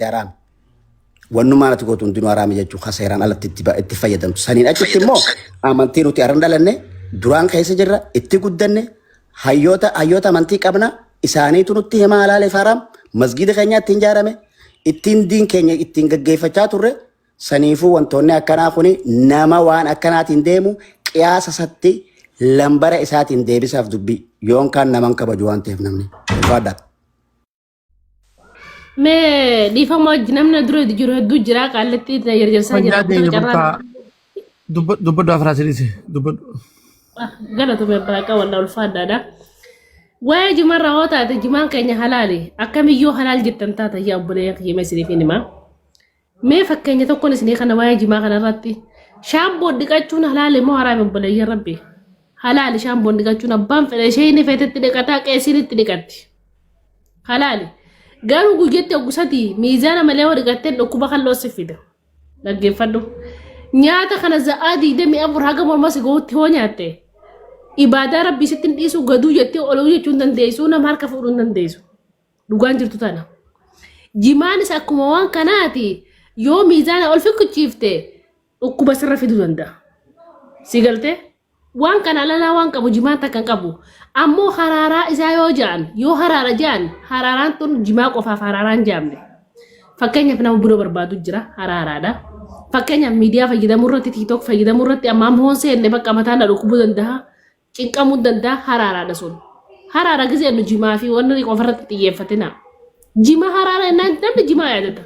Haraami. Wannummaan ati gootu hundinuu haraami jechuun ka seeraan alatti itti fayyadamtu. Saniin achitti immoo amantii nuti har'a dhalanne duraan keessa jirra itti guddanne hayyoota amantii qabna isaaniitu nutti himaa halaaleef haraam masgiida keenya ittiin ijaarame ittiin diin keenya ittiin gaggeeffachaa turre. Saniifuu wantoonni akkanaa kuni nama waan akkanaatiin deemu qiyaasa isatti lambara isaatiin deebisaaf dubbii yoon kaan naman kabaju waan ta'eef namni ulfaadhaa. Mee dhiifama wajji namni dura jiru hedduu jira qaallitti na jarjarsaa jira. Fayyaa Kutaa deebi carraa bakka dubbadhu afraa sidiise dubbadhu. Galatoomi abbaa qaba wallaa ulfaadhaadha. Waa'ee jimarraa hoo taate jimaan keenya halaali akkamiyyuu halaal jettan taata yaa obboleeyyan kiyya mee isiniif hin himaa. Mee fakkeenya tokkoon isinii kana waa'ee jimaa kanarratti shaamboon dhiqachuun halaali moo haraami obboleeyyan rabbi? Halaali shaamboon dhiqachuun abbaan fedhe ishee inni feetetti dhiqataa qeesiin itti dhiqatti. Halaali. Garuu guyyatti ogusati miizaana malee hoo dhiqatteen dhukkuba kalloo si fida. Dhaggeeffadhu. Nyaata kana za'aa 24 haga morma si gahutti hoo nyaatte ibaadaa rabbii sitti hin dhiisu gaduu jettee oluu jechuu hin dandeessu nama harka fuudhuu hin dandeessu. Dhugaan jirtu tana. Jimaanis akkuma waan kanaati yoo miizaana ol fikkichiifte dhukkuba sirra fiduu danda'a. Si galtee? Waan kana alalaa waan qabu jimaan takka hin qabu. Ammoo haraaraa isaa yoo ja'an yoo haraara ja'an haraaraan tun jimaa qofaaf haraaraan jaamne. Fakkeenyaaf nama buna barbaadu jira haraaraadha. Fakkeenyaaf miidiyaa fayyadamuu irratti tiiktook fayyadamuu irratti amma amma hoon seenne bakka mataan na dhukkubuu danda'a. Cinqamuu danda'a haraaraadha sun. Haraara gisee nu jimaa fi wanni qofarratti xiyyeeffatina. Jima haraara jennaan namni jimaa yaadata.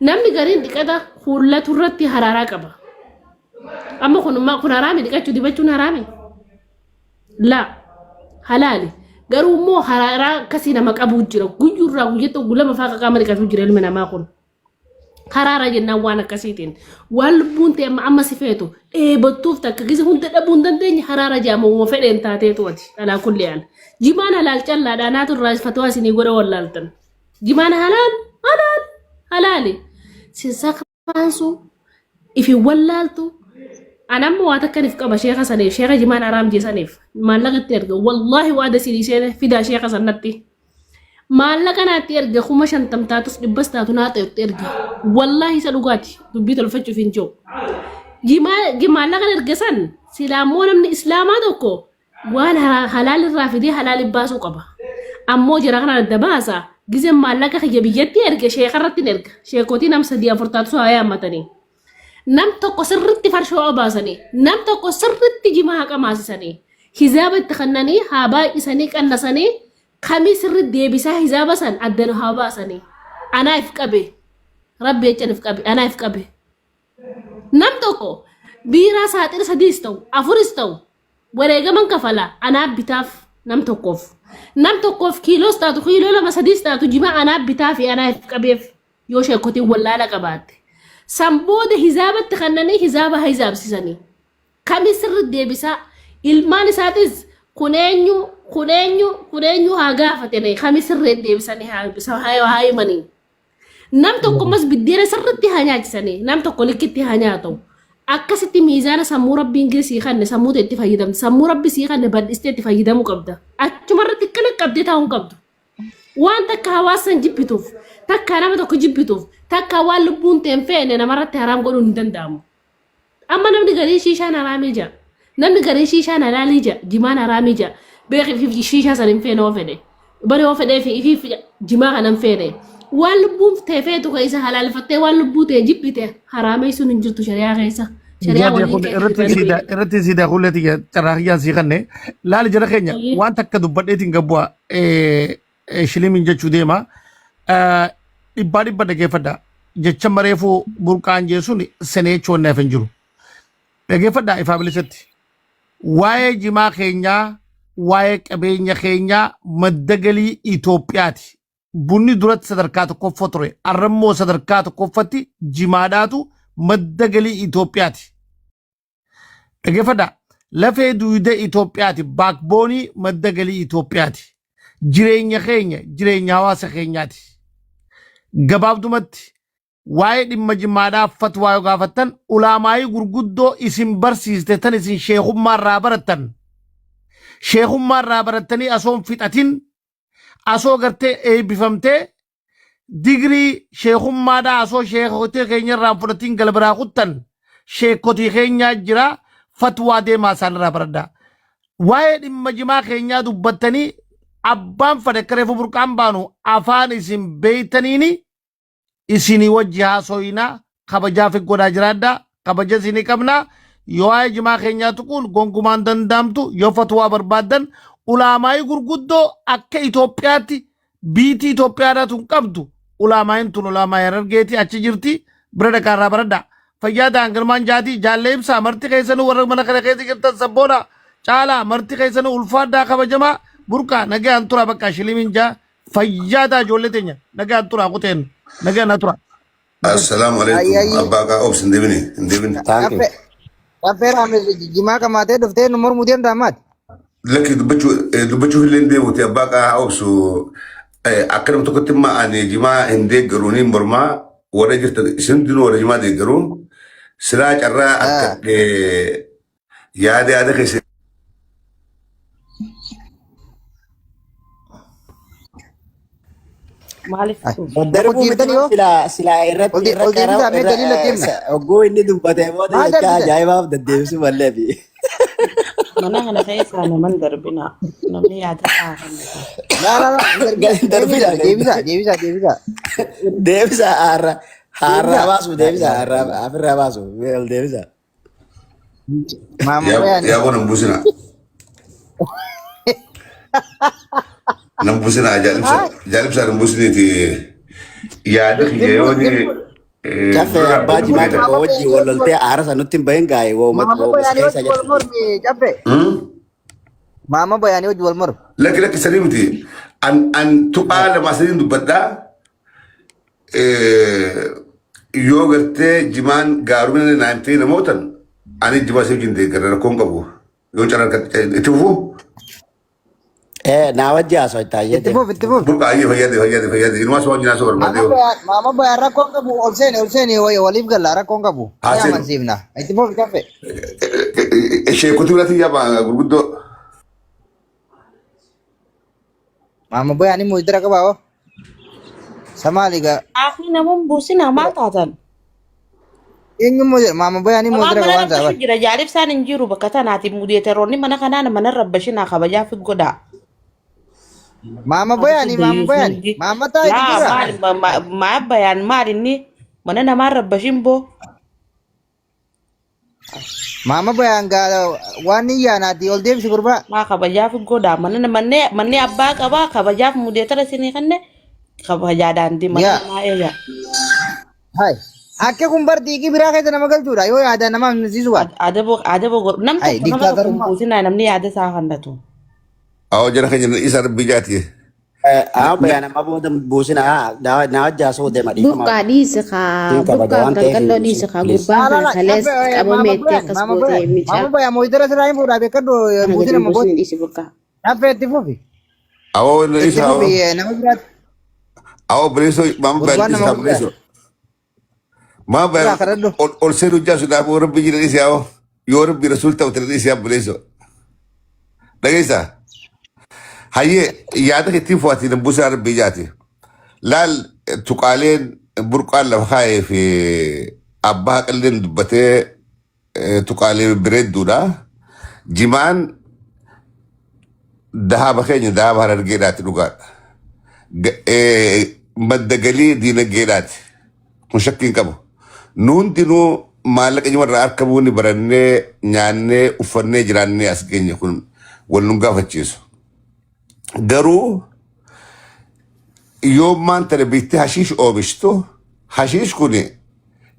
Namni gariin dhiqata fuullatu irratti haraaraa qaba. Amma kun kun haraami dhiqachuu dibachuun haraami? Laa halaali. Garuu immoo haraaraa akkasii nama qabuu jira. Guyyuurraa guyyatti oguu lama faa qaama dhiqatu jira ilmi namaa kun. Haraara jennaan waan akkasiitiin waan lubbuun ta'e amma amma si feetu dheebottuuf takka gisa hunda dhabuu hin dandeenye haraara jedhama uuma fedheen taateetu ati alaa kulli haal. Jimaan halaal callaadha anaatu irraa fatwaa isinii godha wallaaltan. Jimaan halaal halaal halaali. Sin sakraansu ifin wallaaltu an amma waa takkan if qaba sheeka saniif sheeka jimaan haraam jee saniif maallaqa itti erga wallaahi waada isinii seene fidaa sheeka sannatti. Maallaqa naatti erga 50,000 taatus dhibbas taatu naa itti erga. Wallaahi isa dhugaati dubbii tolfachuuf hin jiru. Maallaqa erga san silaa immoo namni islaamaa tokko waan halaal irraa fidee halaal baasuu qaba. Ammoo jara kana adda baasa gizeen maallaqa kiyya biyyatti erge sheeka irratti hin erga. Sheekotii nam sadii afur taatu haa yaammatanii. Nam tokko sirritti farshoo obaasanii, nam tokko sirritti jimaa haa qamaasisanii, hizaaba itti kennanii haa baay'isanii qannasanii kamii sirri deebisaa hizaaba san adda nu haa baasanii. Anaa if qabe. Rabbi jechan if qabe. Anaa if qabe. Nam tokko biiraa saaxila sadiis ta'u afuris ta'u wareegaman kafala anaa bitaaf nam tokkoof. Nam tokkoof kiiloos taatu kiiloo lama sadiis taatu jimaa anaa bitaa fi anaa if qabeef yoo sheekotiin wallaala qabaatte. San booda hizaabatti kannanii hizaaba haa hizaabsisanii. Kami sirri deebisaa ilmaan isaatis kun eenyu kun eenyu kun eenyu haa gaafatanii kami sirriin deebisanii haa himanii. Nam tokko ammas biddeena sirriitti haa nyaachisanii nam tokko likkitti haa nyaatamu. Akkasitti miizaana sammuu rabbiin gee sii kanne sammuu itti fayyadamte sammuu rabbi sii kanne bal'istee itti fayyadamuu qabda. Achumarratti akkana qabdee taa'uu hin qabdu. Waan takka hawaasan jibbituuf takka nama tokko jibbituuf takka waan lubbuun ta'e hin feene namarratti haraam godhuun hin danda'amu. Amma namni gariin shiishaan haraamii ja'a. Namni gariin shiishaan halaalii ja'a. Jimaan haraamii ja'a. Beeki ifiif shiishaa san hin feene hoo fedhe. Bari hoo fedhee fi ifiif jimaa kana hin feene. Waan lubbuun tee feetu keessa halaalfattee waan lubbuu tee jibbite haraamee sun hin jirtu shari'aa keessa. Shari'aa Jaadee waliin kun keessa irratti dibanii siidaa beeku. irratti siidaa kullee tiyya carraa kiyyaan sii kanne laali jara keenya Ayyee. waan takka dubbadheetiin gabbu'a shilimiin jechuu deema. Dhibbaa dhibba dhageeffadha. Jecha mareefuu burqaan jeesuun senee jechuun hin jiru. Dhageeffadha ifaa bilisatti. Waa'ee jimaa keenyaa, waa'ee qabeenya keenyaa madda galii Itoophiyaati. Bunni duratti sadarkaa tokkoffaa ture. Arrammoo sadarkaa tokkoffatti jimaadhaatu madda galii Itoophiyaati. Dhaggeeffadhaa. Lafee dugda Itoophiyaati. Baakboonii madda galii Itoophiyaati. Jireenya keenya jireenya hawaasa keenyaati. Gabaabdumatti waa'ee dhimma jimmaadhaa fatwaa yoo gaafattan ulaamaayii gurguddoo isin barsiiste tan isin sheekummaa irraa barattan sheekummaa irraa barattanii asoo hin fixatin asoo gartee eebbifamtee. Digirii sheekummaadhaa osoo sheekotii keenya irraa hin fudhatiin gala biraa kuttan sheekotii keenyaa jira fatwaa deemaa isaan irraa baradhaa. Waa'ee dhimma jimaa keenyaa dubbattanii abbaan fedhe akka reefu burqaan baanu afaan isin beeytaniini isinii wajji haasoyinaa kabajaa fi godhaa jiraadhaa kabaja isinii qabnaa yoo waa'ee jimaa keenyaa tuquun gonkumaan danda'amtu yoo fatwaa barbaaddan ulaamaayii gurguddoo akka Itoophiyaatti biitii Itoophiyaadhaa tun qabdu ulaamaayiin tun ulaamaayii Harargeetii achi jirti bira dhaqaa irraa baradhaa. Fayyaa ta'an galmaan jaatii jaallee ibsaa marti keessanuu warra mana kana keessa jirtan sabboona caalaa marti keessanuu ulfaadhaa kabajamaa burqaa nagaan turaa bakka shilimiin jaa fayyaa ta'a ijoollee teenya nagaan turaa kuteen nagaan na turaa. Assalaamu Ayyi alaikum. ayyi. Abbaa kaa obsi hin deebine hin deebine. Thank you. Caffee caffee raames jimaa qamaatee dhuftee nu mormuu deemta ammaati. Lakki dubbachuu dubbachuuf illee hin deemuti abbaa kaa haa obsu. Akka nama tokkotti immoo ani jimaa hin deeggaru ni mormaa warra jirtan isin hundinuu warra jimaa deeggaru. Silaa carraa akka yaada yaada keessa Maaliif Ay, Daddarbuu Tokko miti jiirtani yoo silaa silaa irratti ol irra ol qara deebisaa mee irra daliila deemna. hogguu inni dubbatee booda Maal jecha darbite? ajaa'ibaaf deddeebisuu mallee fi. Mana kana keessaa naman darbina. Namni yaada isaa kennata. Laa laa laa hin darbina. Gadi Deebisa darbina deebisa deebisa deebisa. deebisa har'a har'aa Deebisa. baasu Laa deebisa ilaaha har'aa illallah. afirraa baasu ol deebisa. Maama yaa bayaani. yaa bona hin buusina. Nan buusina jaalibsa jaalibsa hin buusiniiti yaada kiyya Dibbuu yoo ni dibbuu. Caffee dura abbaa dhaabbatan jimaa bareeda. tokko Maama wajjin bayaanii wal wajji wal loltee aara san nutti hin bahin gaa'e wooma maama wooma si bayaanii keessa wajji wal jirti. mormi caffee. Maama bayaanii wajji wal mormi. Lakki lakki sanii miti. An an tuqaa lamaa sadiin dubbadhaa. Yoo gartee jimaan gaarumina naan ta'e namootan ani jimaa si wajjin deeggarra rakkoon qabu. Yoo carraa itti fufuu Naa wajji haasoo taa'ee Itti deema. fufi itti fufi. burqa ayyee fayyade fayyade fayyade inumaa soo wajjin haasoo Maama barbaadee. bayaan maama bayaan rakkoon qabu ol seeni ol seeni waliif galla rakkoon qabu. Ni Haaseenu. amansiifna. Itti fufi caffee. Sheekotii biraatti yaaba gurguddoo. Maama bayaan immoo iddira qabaa hoo. Samaali gaa. Akhi namoon buusinaa maal taatan? Eenyummoo jedha maama bayaan immoo Waan iddira mana qabaan rabbashu saaba. jira jaalif isaan hin jiru bakka tanaati mudeeteroonni mana kanaa mana rabbashinaa kabajaa fi godhaa. Maama bayaani maama bayaani. Maama taa itti Laa jira. maali maa bayaan maal inni mana namaa rabbashin boo. Maama bayaan gaa waan ni yaanaati ol deebisi gurbaa. Maa kabajaaf godhaa mana manne manni abbaa qabaa kabajaaf mudeetara isinii kenne kabajaadhaan di mana Yaa. namaa eega. Hai. Akka kun bar diiqii biraa keessa nama galchuudha yoo yaadaan nama amnisiisu baate. Adabo adabo godhu nam Hai tokko nama tokko hin diktaatarummaa. buusinaa namni yaada isaa kennatu. Awwa jara keenya isa rabbi jaati. Haa bayaan amma booda buusina naa wajji haasoo deema dhiifama. Burqaa dhiisi kaa Siin kabaja burqaa waan ta'eef qalqalloo hin dhiisi buusin kaa please. gurbaan Laa kana laa laa kalees caffee maama qabameetti bayaan akkas maama gootee bayaan micaa maama bayaan mooyitara siraa hin fuudhaa beekadhu kana gadi buusin hin amma booda. buusin dhiisi burqaa. Caffee itti fufi. Awwa wanni Itti isa fufi awwa. nama biraatti Awwa bireesoo maama gurbaan bayaan nama isa guddaa. bireesoo. Maama Irraa bayaan kadhadhu. ol ol seenu jaasu dhaabuu rabbi jira dhisi awwa. Yoo rabbi rasuul ta'u tana dhisi bireesoo. Dhageessaa. Hayyee yaada keetiin fu'aatiin hin buusaa rabbi jaati. Laal tuqaaleen burqaan lafa kaayee fi abbaa haqalleen dubbatee tuqaalee bireedduudha. Jimaan dahaaba keenya dahaaba harargeedhaati dhugaadha. Madda galii diinagdeedhaati. Kun shakkii hin qabu. Nu hundinuu maallaqa jimarraa argamuu ni barannee nyaannee uffannee jiraannee as geenye kun wal nu gaafachiisu. Garuu yoo maan tana biitti hashiish oomishtu hashiish kun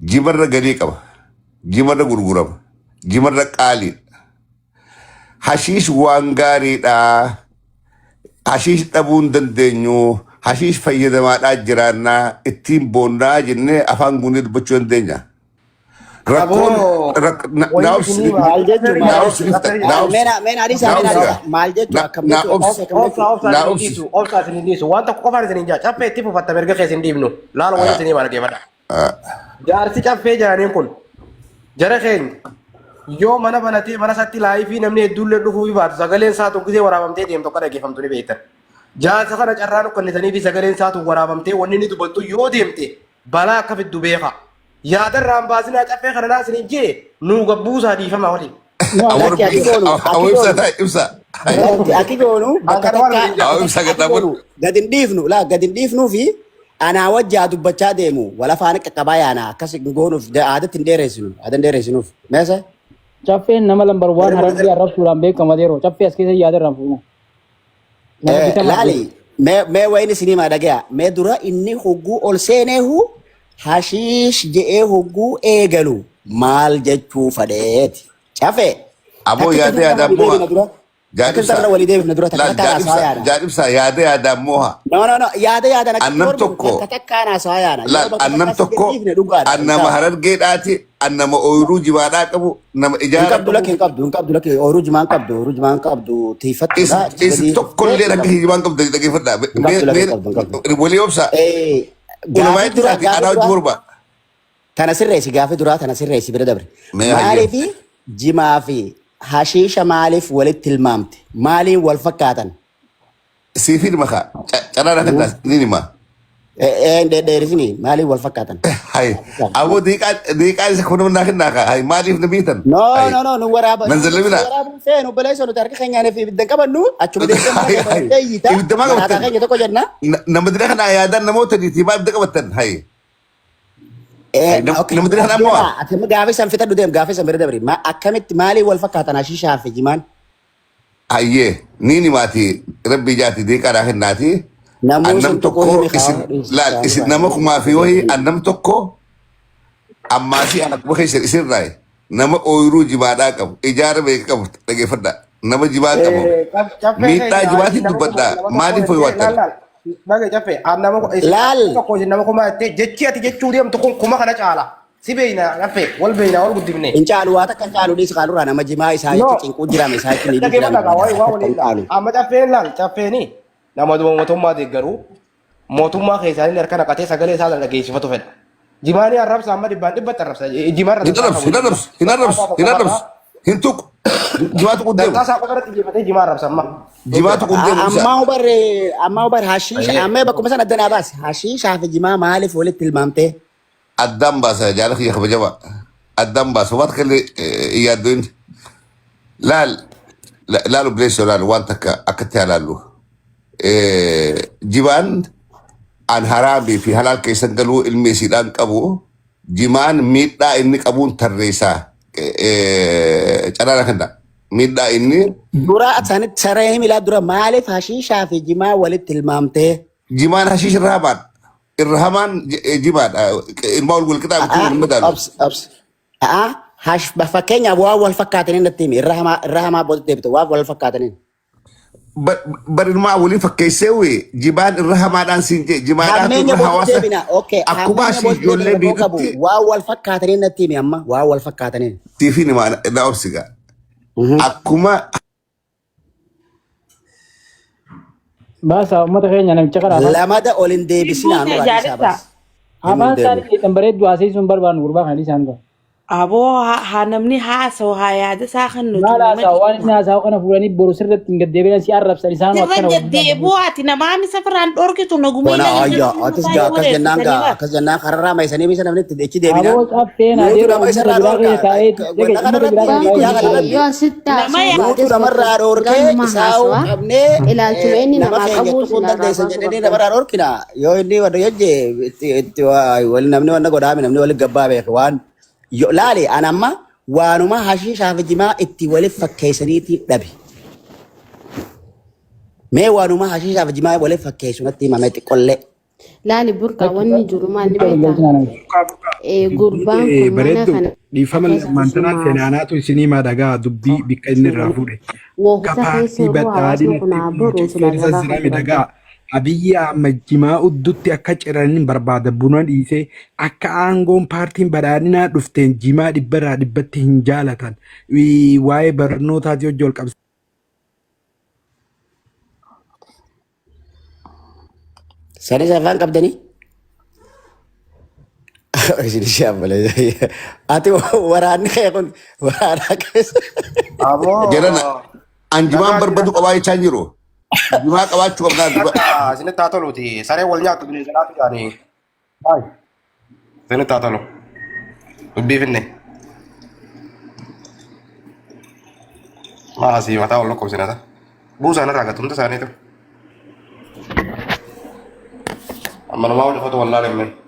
jimarra galii qaba. Jimarra gurgurama. Jimarra qaaliidha. Hashiish waan gaariidha. Hashiish dhabuu hin dandeenyu. Hashiish fayyadamaadhaa jiraannaa ittiin boonnaa jennee afaan guunnee dubbachuu dandeenya. Rakkoon Aboo naa wayii obsi isinii Maal jechuun naa maal obsi jechuun naa obsi meena meena adiisa naa meena obsi adiisa maal jechuun naa akkam naa jechuun obsi akkam Obsa jechuun obsa naa isin obsi dhiisu obsa isin dhiisu waan tokko qofaan isin jaa caffee itti fufatta mirga keessa hin dhiibnu laala wayii isinii maal geeffadha. Jaarsi caffee jaaniin kun jara keenya yoo mana banatee mana isaatti laayifii namni hedduullee dhufuu fi baatu sagaleen isaa tokko gisee waraabamtee deemtu akka dhaggeeffamtu ni beektan. Jaarsa kana carraa nukkannitanii fi sagaleen isaatu waraabamtee wanni inni dubbattu yoo deemte balaa akka fiddu beeka. Yaadarraa hin baasinaa caffee kana naa isiniin jee nuu gabbuusaa dhiifama waliin. No, Awwar Lakki akki goonu awwa akki ibsa goonu taa ibsa. lakki akki goonu bakka Kan waan takka waliin Awwa bakka ibsa takka akki gaddaa goonu gad hin dhiifnu laa gad hin dhiifnuu fi anaa wajjaa dubbachaa deemu wal afaan qaqqabaa yaana akkas hin goonuuf aadatti hin dheereessinu aada hin dheereessinuuf meesa Caffeen nama lambar waan warri harargee arrabsuudhaan beekama yeroo caffee as keessa yaada irraan fuuna. Nama bitamaa Laali mee wayin isinii maa dhagaya mee dura inni hogguu ol seeneehu hashiish je'ee hogguu eegalu maal jechuu fadheeti cafe Aboo takkitti yaada sarara yaadaan walii mo'a. deebina dura Jaal takkitti ibsa. sarara walii deebifna dura takka Laal takkaan jaal haasawaa ibsa yaana jaal ibsa yaada yaadaan mo'a. no no no yaada yaadaan akkatti Annam morminu tokko takka takkaan haasawaa yaana yoo laal bakka annam takkaa si tokko gadhiifne dhugaadha hin annama taatu harargeedhaati annama ooyiruu jibaadhaa qabu nama hin ijaara qabdu qabu lakki hin qabdu hin qabdu lakki ooyiruu jimaan qabdu ooyiruu jimaan qabdu is tiifattuudha achi is gadi tokkollee hin rakka qabdu hijibaan qabdu dhaggeeffadhaa hin qabdu lakki hin qabdu hin qabdu walii obsa Eh, ulamaa gaafii dura ittisaati gaafii anaa hojii dura morma tana sirreessi gaafii duraa tana sirreessi bira dabre. mee hayyee Maaliif jimaa fi hashiisha maaliif walitti tilmaamte? Maaliin wal fakkaatan? Siif hidhima kaa carraa na kennaas ni hima. Dheerisini maaliin wal fakkaatan? Hay aboo diiqaa diiqaa isa kun naa kennaa kaa hay maaliif na miitan? No Hay no no nu waraaba nan nu zallamina. waraabuu feenu obboleessa nuti harka keenyaan fi ibidda hin qabannu achuma deemtee mana Hay kee hay banattee iyyita ibidda maa maraataa qabattan? keenya tokko jenna. Nama dira kana yaadaan namoota niitii maa ibidda qabattan? Hay hay Okay. nama dira kana ammoo Deemaa ati amma gaafii san fixadhu deem gaafii san bira dabri. Akkamitti maaliin wal fakkaatan hashiishaa fi jimaan? Hayyee ni himaati rabbii jaati diiqaa naa kennaati. Namuu Annam sun tokko tokko himi kaa isin laal isin nama kumaa fi wayii annam tokko ammaa fi ana kuma keessa isin raaye nama ooyiruu jimaadhaa qabu ijaara meeqa qabu dhageeffadhaa nama jimaa qabu Caffee miidhaa keenya isin jimaatiin nama kuma dubbadhaa nama tokko maaliif jettee laal hoywattan laal dhage caffee an nama isin Laal nama tokko isin nama kuma jettee jechi ati jechuu deemtu kun kuma kana caala si beeyna caffee wal beeyna wal guddifne. hin caalu waa takka hin caalu dhiis qaalurraa nama jimaa isaa No jecha cinquu jiraame isaa jecha miidhuu jiraame dhageeffadha gaa waa waa takka waliin hin caalu. amma caffeen laal caffeeni nama duma mootummaa deeggaru mootummaa keessaa inni harka naqatee sagalee isaa dhageessifatu fedha. Jimaanii arrabsa amma dhibbaan dhibbatti arrabsa. Jimaarra hin dantaa arrabsu qabu hin arrabsu hin arrabsu Dantaa hin isaa arrabsu hin tuqu jimaa tuqu Dantaa deemu isaa qofa irratti xiyyeeffatee jimaa arrabsa amma. jimaa tuqu deemu ibsa Ammaa hubarre ammaa hubarre hashiisha Ayyee. amma bakkuma sana addanaa baase hashiishaa fi jimaa maaliif walitti tilmaamtee? Addaan baasa jaala kiyya kabajama addaan baasa waan takka illee hin yaaddoin laal laal obboleessoo laal waan takka akkatti haa laallu Jimaan an haraamii fi halaal keessan galuu ilmi isiidhaan qabu jimaan miidhaa inni qabuun tarreessaa caraara kenna. Miidhaa inni Dura sanitti saree himilaa dura maaliif hashiishaa fi jimaa walitti tilmaamtee? Jimaan hashiish irra hamaan irra hamaan jimaadha. Ilmaa wal qixaa miti wal madaalu. Obs obs. Hash fakkeenyaaf waan wal fakkaataniin natti himi irra hamaa irra hamaa booda deebite waan wal fakkaataniin. Bar ilmaa walii fakkeessee wee jimaan irra hamaadhaan siin jee jimaadhaatu Hammeenya irra booda hawaasa deebina. Okay akkuma hammeenya asii booda ijoollee deebina rakkoo qabu miidhutti waan wal fakkaataniin natti himi amma waan wal fakkaataniin. siifin himaa na obsiga. Akkuma Baasa uummata keenya namicha kana afaan Lamada ol hin deebisinaa Buuse nurraa dhiisaa jaalisa. bas. Himuu hin afaan deemu. isaanii keessan bareeddu haasa'isuun barbaannu gurbaa kana dhiisaan ta'a. Aboo haa namni haasa'u haa yaada isaa kan nuti Maal nama haasa'u waan inni dhiibna. haasa'u kana fuudhanii boru sirratti hin gaddeebi'an si arrabsan isaanuu Sirra akkana waliin deddeebi'uu ati namaa misa firaan dhorkitu nagumee Bona nama ayya jirtu atis mataa gaa yoo akkas jennaan wareessisanii gaa bara. akkas jennaan kararraa maysanii misa namni itti ichi deebinaan Aboo caffeen nuutu adeera nama uummata isarraa biraa dhorka keessa taa'ee dhage wanna uummata biraa kanarratti keessa taa'ee miidiyaa dubbii kanarratti Yoo asitti Nama haasa'uu nuutu baates namarraa dhorkee ganuma isaa'uu haasawaa qabnee ilaalchuma inni nama namaa keenya qabu tuquu hin silaa irraa dandeessan baasuu jedhanii qabdan. namarraa dhorkina yoo inni wanna jejje itti itti wal namni wanna godhaame namni walitti gabbaa beeke waan Yo, laali an amma waanuma hashiishaa fi jimaa itti waliif fakkeessaniitiin dhabe. Mee waanuma hashiishaa fi jimaa waliif fakkeessu natti himame xiqqollee. Laali burqaa Takki wanni jiru maal ni takki beektaa? galchina namicha. Burqaa burqaa. Dubbii Gurbaan ta'e kun mana bareeddu kana dhiifama keessa maantanaa sumaaf seenaanaatu isinii maa dhagaa dubbii bikka inni irraa fuudhe. Akka wohsa keessa paartii yeroo hawaasni kun badhaadhinatti haa baru silaa keessa irraa jira kan midhagaa. Abiyyi Ahmad jimaa uddutti akka ciranin barbaada buna dhiisee akka aangoon paartiin badhaadhinaa dhufteen jimaa dhibbarraa dhibbatti hin jaalatan. Waa'ee barnootaatii hojii wal qabsiisa. Sanis afaan qabdanii? Isin ishee ammalee. Ati waraanni kee kun waraana keessa. Aboo Jedhan an jimaan nagaa barbadu jira. qabaa jechaa hin jiru. Jimaa qabaachuu qabnaa duba. Akka isinitti haa toluuti. Saree wal nyaattu bineensa laatu jaanii. Isinitti haa tolu. Dubbii finne. Maa asii mataa wal lakkoofsinata. Buusaan irraa gatu hunda isaaniitu. Amma namaa wal dhufatu wallaalee.